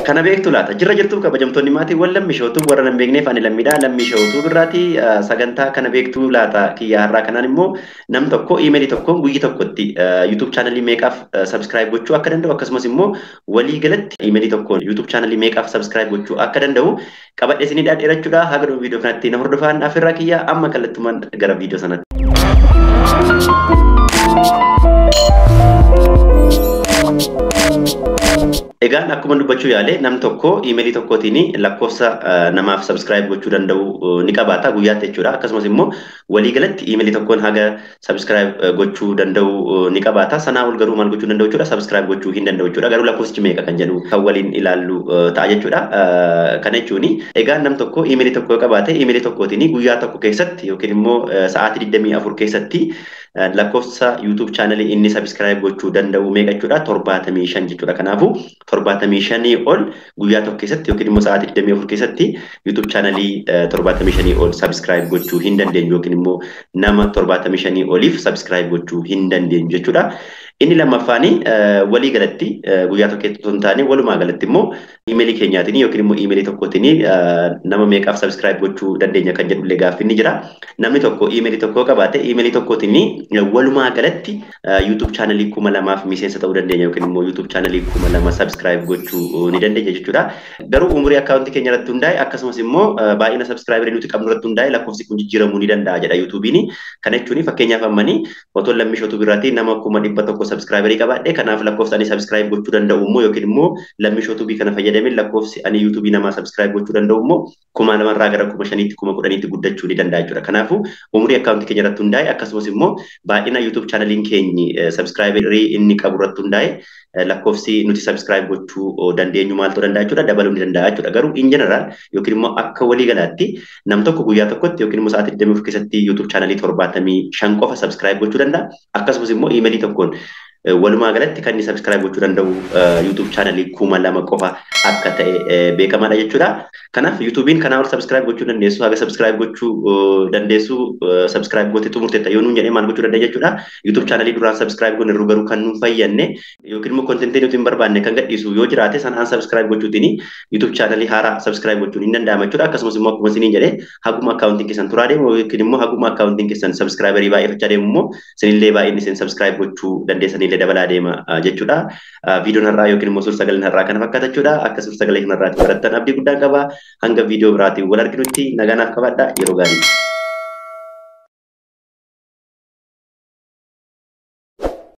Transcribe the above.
Kana beektu laata? Jirra jirtuu kabajamtoonni maatiiwwan Lammii Shootuu warra hin beekneef ani lammiidha. Lammii Shootuu birraati sagantaa kana beektuu laata kiyyaa har'aa kanaan immoo nam tokko iimeelii tokkoon guyyi tokkotti YouTube chaanalii meeqaaf subscribe gochuu akka danda'u akkasumas immoo walii galatti iimeelii tokkoon YouTube chaanalii meeqaaf subscribe gochuu akka danda'u qabadhee isinii dhaadheerachuudha. Haga dhuma viidiyoo kanatti na hordofaan afirraa kiyyaa amma kallattumaan gara viidiyoo sanatti. Egaan akkuma dubbachuu yaale nam tokko iimeelii tokkootiin lakkoofsa namaaf subscribe gochuu danda'u ni qabaata guyyaatti jechuudha. Akkasumas immoo waliigalatti iimeelii tokkoon haga subscribe gochuu danda'u ni qabaata. Sanaa ol garuu maal gochuu danda'u jechuudha? Subscribe gochuu hin danda'u jechuudha. Garuu lakkoofsichi meeqa kan jedhu kan waliin ilaallu ta'a jechuudha. Kana jechuun egaan nam tokko iimeelii tokko yoo qabaate iimeelii tokkootiin guyyaa tokko keessatti yookiin immoo sa'aatii 24 keessatti lakkoofsa YouTube chaanalii inni subscribe gochuu danda'u meeqa jechuudha? 75 jechuudha. Kanaafuu 75 ol guyyaa tokko keessatti yookiin immoo sa'aatii 24 keessatti YouTube chaanalii 75 ol subscribe gochuu hin dandeenyu yookiin immoo nama 75 oliif subscribe gochuu hin dandeenyu jechuudha. Inni lammaffaan walii galatti guyyaa tokko keessatti osoo hin taane walumaa galatti immoo iimeelii keenyaatiin yookiin immoo iimeelii tokkootiin nama meeqaaf subscribe gochuu dandeenya kan jedhullee gaaffiin ni jira. Namni tokko iimeelii tokko qabaate iimeelii tokkootiin walumaa galatti YouTube chaanalii 2000 miseensa ta'uu dandeenya yookiin immoo YouTube chaanalii 2000 subscribe gochuu ni dandeenya jechuudha. Garuu umurii akkaawuntii keenya irratti hundaa'e akkasumas immoo baay'ina subscriberii nuti qabnu irratti hundaa'e lakkoofsi kun jijjiiramuu ni danda'a jedha YouTube'n. Kana jechuun fakkeenyaaf ammanii otoo Lammii Shootuu birraatii nama 100,000 subscriberii qabaadhe kanaaf lakkoofsa ani subscribe gochuu danda'u immoo yookiin immoo Lammii Shootuu kana fayyadamee lakkoofsi ani YouTube namaa subscribe gochuu danda'u immoo 2000 irraa gara 5000tti 10,000tti guddachuu ni danda'a jechuudha. Kanaafuu umurii akkaawuntii keenya irratti hundaa'e akkasumas immoo baay'ina YouTube chaanaliin keenyi subscriberii inni qabu irratti hundaa'e lakkoofsi nuti subscribe gochuu dandeenyu maal ta'uu danda'a jechuudha, dabaluu ni danda'a jechuudha. Garuu in general yookiin immoo akka walii galaatti nam tokko guyyaa tokkotti yookiin immoo sa'aatii 24 keessatti YouTube chaanalii 75 qofa subscribe gochuu danda'a. Akkasumas immoo iimeelii tokkoon walumaa galatti kan inni subscribe gochuu danda'u YouTube chaanalii 2000 qofa akka ta'e beekamaadha jechuudha. Kanaaf YouTube'n kanaa ol subscribe gochuu dandeessu, haga subscribe gochuu dandeessu subscribe gootee xumurteetta yoo nuun jedhee maal gochuu dandeenya jechuudha. YouTube chaanalii duraan subscribe goone irra garuu kan nuun fayyadne yookiin immoo kontentii nuti hin barbaanne kan gadhiisu yoo jiraate sanaan subscribe gochuutiin YouTube chaanalii haaraa subscribe gochuun hin danda'ama jechuudha. Akkasumas immoo akkuma isiniin jedhee haguma akkaawuntiin keessan turaa deemu yookiin immoo haguma akkaawuntiin keessan subscriberii baay'ifachaa deemu immoo isinillee baay'inni isin subscribe gochuu dandeessanillee dabalaa deema jechuudha. Viidiyoon har'aa yookiin immoo suur-sagaleen har'aa kana fakkaata jechuudha. Akka suur-sagalee kanarraatti barattan abdii guddaan qaba. Hanga viidiyoo biraatiin wal arginutti nagaanaaf qabaadha. Yeroo gaarii.